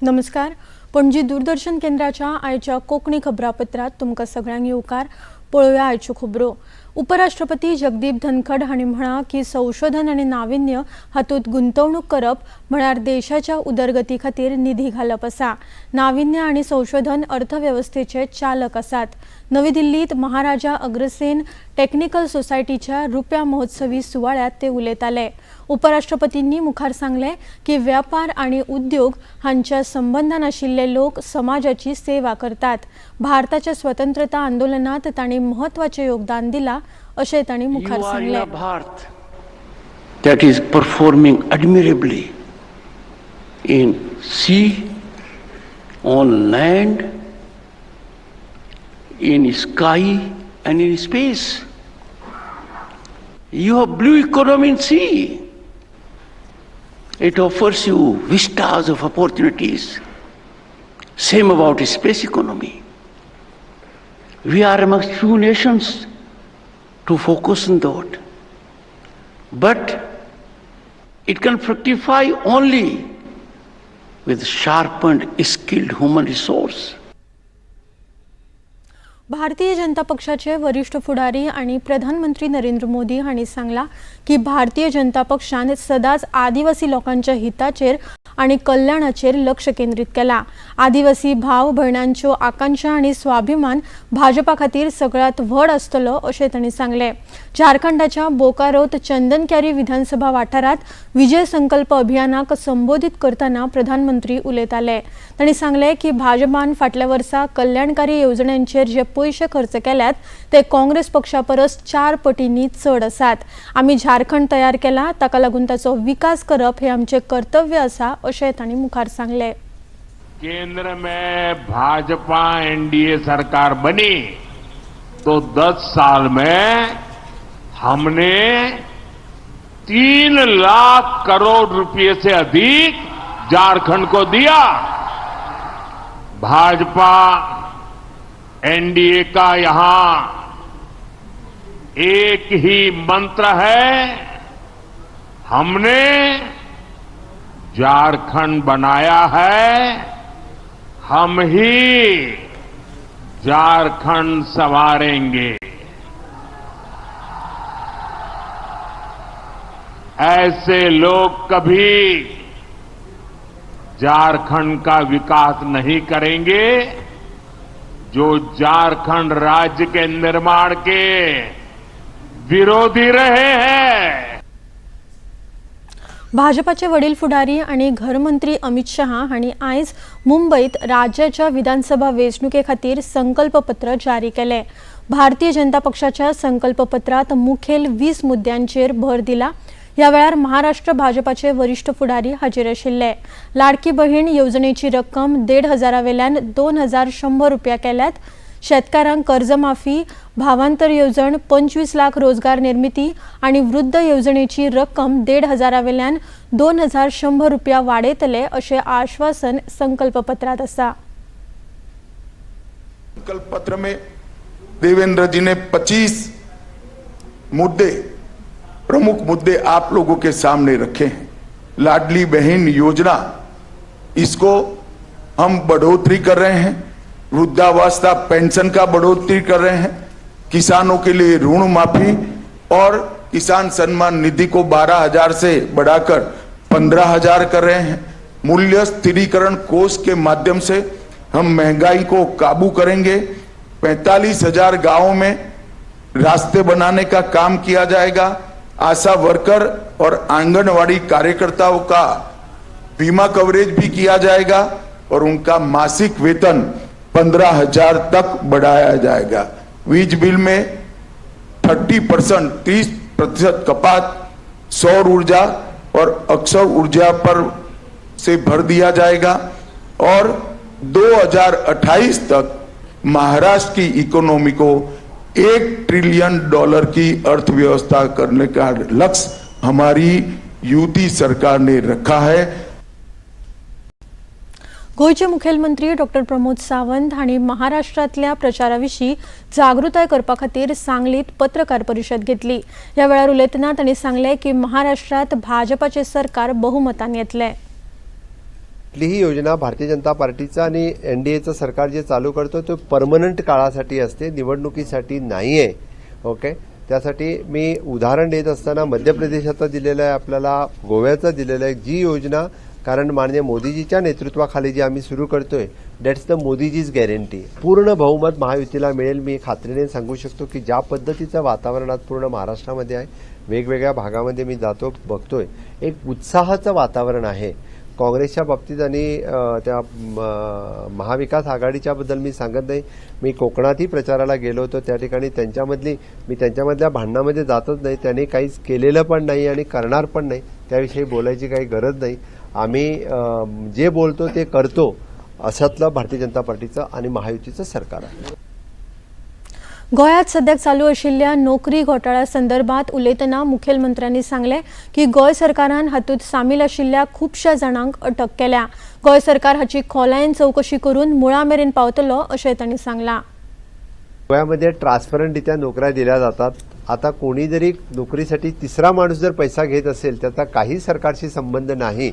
नमस्कार, पणजी दूरदर्शन केंद्राच्या आयच्या कोंकणी खबरापत्रात तुमकां सगळ्यांक येवकार. पळोवया आयच्यो खबरो. उपराष्ट्रपती जगदीप धनखड हांणी म्हळां की संशोधन आनी नाविन्य हातूंत गुंतवणूक करप म्हळ्यार देशाच्या उदरगती खातीर निधी घालप आसा. नाविन्य आनी संशोधन अर्थवेवस्थेचे चालक आसात. नवी दिल्लीत महाराजा अग्रसेन टेक्निकल सोसायटीच्या रुप्या महोत्सवी सुवाळ्यात ते उलयताले. उपराष्ट्रपतींनी मुखार सांगलें की व्यापार आनी उद्योग हांच्या संबंदान आशिल्ले लोक समाजाची सेवा करतात. भारताच्या स्वतंत्रता आंदोलनात तांणी म्हत्वाचें योगदान दिलां, अशें तांणी मुखार You are in सांगलें. A Bharat that is performing admirably in sea, on land, in sky, and in space. You have blue economy in sea. It offers you vistas of opportunities. Same about space economy. We are amongst few nations to focus on that. But it can fructify only with sharpened, skilled human resource. Bharatiya Janata पक्षाचे वरिष्ठ फुडारी आनी प्रधानमंत्री नरेंद्र मोदी हांणी सांगलां की भारतीय जनता पक्षान सदांच आदिवासी लोकांच्या हिताचेर आनी कल्याणाचेर लक्ष केंद्रीत केलां. आदिवासी भाव भयणांच्यो आकांक्षा आनी स्वाभिमान भाजपा खातीर सगळ्यांत व्हड आसतलो, अशें तांणी सांगलें. झारखंडाच्या बोकारोत चंदनक्यारी विधानसभा वाठारांत विजय संकल्प अभियानाक संबोधीत करतना प्रधानमंत्री उलयताले. तांणी सांगलें की भाजपान फाटल्या वर्सा कल्याणकारी येवजण्यांचेर जे पयशे खर्च केल्यात ते काँग्रेस पक्षा परस चार पटींनी चड आसात. आमी झारखंड तयार केला, ताका लागून ताचो विकास करप हें आमचें कर्तव्य आसा, अशें तांणी मुखार सांगलें. केंद्र में भाजपा एनडीए सरकार बनी तो 10 साल में हमने 3 लाख करोड़ रुपए से अधिक झारखंड को दिया. भाजपा एनडीए का यहां एक ही मंत्र है, हमने झारखंड बनाया है, हम ही झारखंड संवारेंगे. ऐसे लोग कभी झारखंड का विकास नहीं करेंगे जो झारखंड राज्य के निर्माण के विरोधी रहे हैं. भाजपाचे वडील फुडारी आनी घरमंत्री अमित शहा हांणी आयज मुंबयत राज्याच्या विधानसभा वेंचणुके खातीर संकल्पपत्र जारी केलें. भारतीय जनता पक्षाच्या संकल्पपत्रात मुखेल 20 मुद्द्यांचेर भर दिला. ह्या वेळार महाराष्ट्र भाजपाचे वरिष्ठ फुडारी हाजीर आशिल्ले. लाडकी बहीण येवजणेची रक्कम 1,500 वेल्यान 2100 रुपया केल्यात. शेतकारांक कर्जमाफी, भावांतर येवजण, 25 लाख रोजगार निर्मिती आनी वृद्ध येवजणेची रक्कम 1,500 वेल्यान 2100 रुपया वाडयतले, अशें आश्वासन संकल्पपत्रात आसा. संकल्प पत्र में देवेंद्र जी ने 25 मुद्दे, प्रमुख मुद्दे आप लोगों के सामने रखे हैं. लाडली बहन योजना, इसको हम बढ़ोतरी कर रहे हैं. वृद्धावस्था पेंशन का बढ़ोतरी कर रहे हैं. किसानों के लिए ऋण माफी और किसान सम्मान निधि को 12,000 से बढ़ाकर 15,000 कर रहे हैं. मूल्य स्थिरीकरण कोष के माध्यम से हम महंगाई को काबू करेंगे. 45,000 गांवों में रास्ते बनाने का काम किया जाएगा. आशा वर्कर और आंगनवाड़ी कार्यकर्ताओं का बीमा कवरेज भी किया जाएगा और उनका मासिक वेतन 15,000 तक बढ़ाया जाएगा. वीज बिल में 30%, 30% कपात, सौर ऊर्जा और अक्षय ऊर्जा पर से भर दिया जाएगा और 2028 तक महाराष्ट्र की इकोनॉमी को 1 ट्रिलियन डॉलर की अर्थव्यवस्था करने का लक्ष्य हमारी युति सरकार ने रखा है. गोंयचे मुखेलमंत्री डॉक्टर प्रमोद सावंत हांणी महाराष्ट्रांतल्या प्रचारा विशीं जागृताय करपा खातीर सांगलीत पत्रकार परिशद घेतली. ह्या वेळार उलयतना तांणी सांगलें की महाराष्ट्रात भाजपाचे सरकार बहुमतान येतलें. कुठलीही योजना भारतीय जनता पार्टीचं आणि एनडीएचं सरकार जे चालू करतो तो परमनंट काळासाठी असते, निवडणुकीसाठी नाही आहे. ओके, त्यासाठी मी उदाहरण देत असताना मध्य प्रदेशाचं दिलेलं आहे, आपल्याला गोव्याचं दिलेलं आहे. जी योजना कारण माननीय मोदीजीच्या नेतृत्वाखाली जी आम्ही सुरू करतोय, that's the मोदीजीज गॅरंटी. पूर्ण बहुमत महायुतीला मिळेल. मी खात्रीने सांगू शकतो की ज्या पद्धतीचं वातावरणात पूर्ण महाराष्ट्रामध्ये आहे, वेगवेगळ्या भागामध्ये मी जातो बघतोय, एक उत्साहाचं वातावरण आहे. काँग्रेसच्या बाबतीत आणि त्या महाविकास आघाडीच्याबद्दल मी सांगत नाही. मी कोकणातही प्रचाराला गेलो होतो, त्या ठिकाणी त्यांच्यामधल्या भांडणामध्ये जातच नाही. त्यांनी काहीच केलेलं पण नाही आणि करणार पण नाही, त्याविषयी बोलायची काही गरज नाही. आम्ही जे बोलतो ते करतो, अशातलं भारतीय जनता पार्टीचं आणि महायुतीचं सरकार आहे. गोंयांत सद्याक चालू आशिल्ल्या नोकरी घोटाळ्या संदर्भात उलयतना मुखेलमंत्र्यांनी सांगलें की गोंय सरकारान हातूंत सामील आशिल्ल्या खुबश्या जाणांक अटक केल्या. गोंय सरकार हाची खोलायेन चवकशी करून मुळा मेरेन पावतलो अशें तांणी सांगलां. गोव्यामध्ये ट्रान्सपरंटरित्या नोकऱ्या दिल्या जातात. आता कोणी जरी नोकरीसाठी तिसरा माणूस जर पैसा घेत असेल, त्याचा काही सरकारशी संबंध नाही,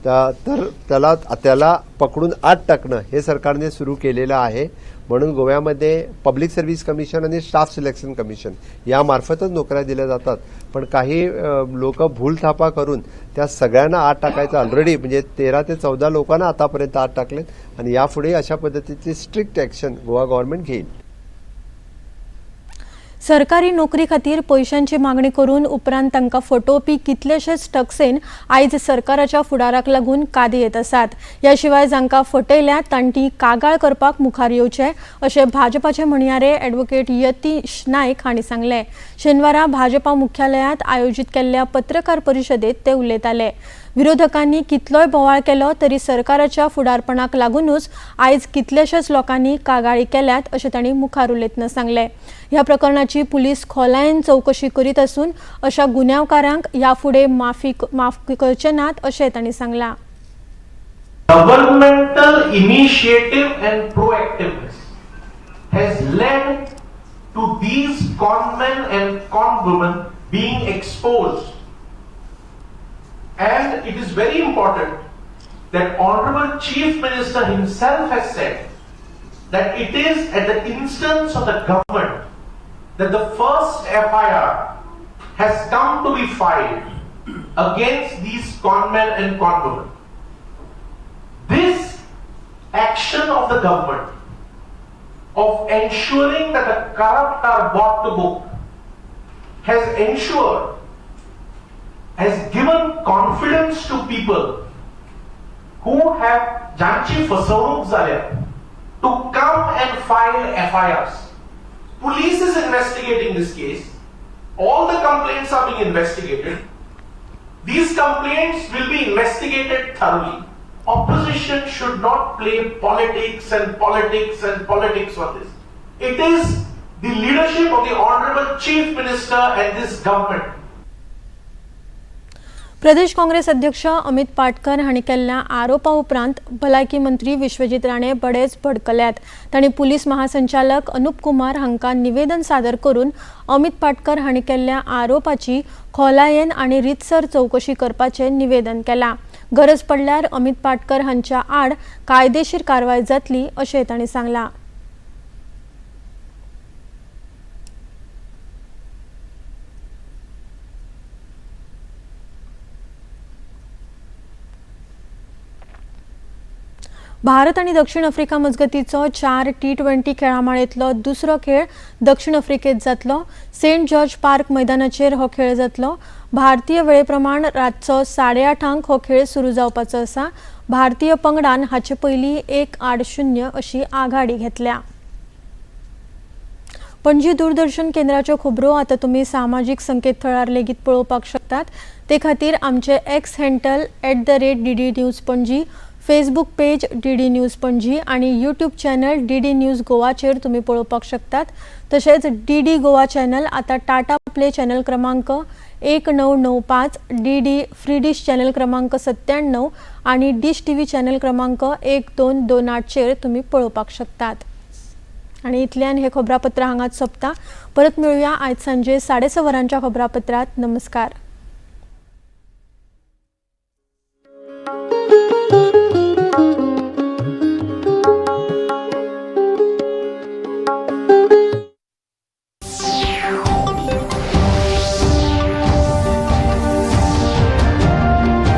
तर त्याला त्याला पकडून आत टाकणं हे सरकारने सुरू केलेलं आहे. म्हणून गोव्यामध्ये पब्लिक सर्व्हिस कमिशन आणि स्टाफ सिलेक्शन कमिशन यामार्फतच नोकऱ्या दिल्या जातात. पण काही लोक भूलथापा करून त्या सगळ्यांना आत टाकायचं ऑलरेडी म्हणजे 13 ते 14 लोकांना आतापर्यंत आत टाकलेत आणि यापुढे अशा पद्धतीची स्ट्रिक्ट ॲक्शन गोवा गव्हर्नमेंट घेईल. सरकारी नोकरी खातीर पयशांची मागणी करून उपरांत तांकां फटोवपी कितलेशेच टकसेन आयज सरकाराच्या फुडाराक लागून कादी येत आसात. ह्या शिवाय जांकां फटयल्यात तांणी कागाळ करपाक मुखार येवचें अशें भाजपाचे म्हणयारे ॲडव्होकेट यतीश नायक हांणी सांगलें. शेनवारा भाजपा मुख्यालयांत आयोजीत केल्ल्या पत्रकार परिशदेत ते उलयताले. विरोधकांनी कितलोय बोवाळ केलो तरी सरकाराच्या फुडारपणाक लागूनच आयज कितल्याशाच लोकांनी कागाळी केल्यात अशें तांणी मुखार उलयतना सांगलें. ह्या प्रकरणाची पुलीस खोलायेन चवकशी करीत आसून अशा गुन्यांवकारांक ह्या फुडें माफ करचे नात अशें तांणी सांगलां. Governmental initiative and proactiveness has led to these con men and con women being exposed. And it is very important that Honorable Chief Minister himself has said that it is at the instance of the government that the first FIR has come to be filed against these con men and con women. This action of the government of ensuring that the corrupt are brought to book has given confidence to people who have ज्यांची फसवणूक झाल्या to come and file FIRs. Police is investigating this case. All the complaints are being investigated. These complaints will be investigated thoroughly. Opposition should not play politics and politics and politics on this. It is the leadership of the Honorable Chief Minister and this government. Pradesh Congress अध्यक्ष अमित पाटकर हांणी केल्ल्या आरोपा उपरांत भलायकी मंत्री विश्वजीत राणे बडेच भडकल्यात. तांणी police महासंचालक अनुप कुमार हांकां निवेदन सादर करून अमित पाटकर हांणी केल्ल्या आरोपाची खोलायेन आनी रितसर चवकशी करपाचें निवेदन केलां. गरज पडल्यार अमित पाटकर हांच्या आड कायदेशीर कारवाय जातली अशें तांणी सांगलां. भारत आनी दक्षिण आफ्रिका मजगतीचो 4 टी-20 खेळामाळेंतलो दुसरो खेळ दक्षिण आफ्रिकेत जातलो. सेंट जॉर्ज पार्क मैदानाचेर हो खेळ जातलो. भारतीय वेळेप्रमाण रातचो 8:30 हो खेळ सुरू जावपाचो आसा. भारतीय पंगडान हाचे पयलीं 1-0 अशी आघाडी घेतल्या. पणजी दूरदर्शन केंद्राच्यो खबरो आतां तुमी सामाजीक संकेतथळार लेगीत पळोवपाक शकतात. ते खातीर आमचे X handle @DD News Panaji, Facebook page DD News Panaji आनी यूट्यूब चॅनल डीडी न्यूज गोवाचेर तुमी पळोवपाक शकतात. तशेंच डीडी गोवा चॅनल आतां टाटा प्ले चॅनल क्रमांक 1995, डीडी फ्री डिश चॅनल क्रमांक 97 आनी डिश टीव्ही चॅनल क्रमांक 1228चेर तुमी पळोवपाक शकतात. आनी इतल्यान हे खबरापत्र हांगाच सोंपता. परत मेळुया आयज सांजे 6:30 वरांच्या खबरापत्रांत. नमस्कार.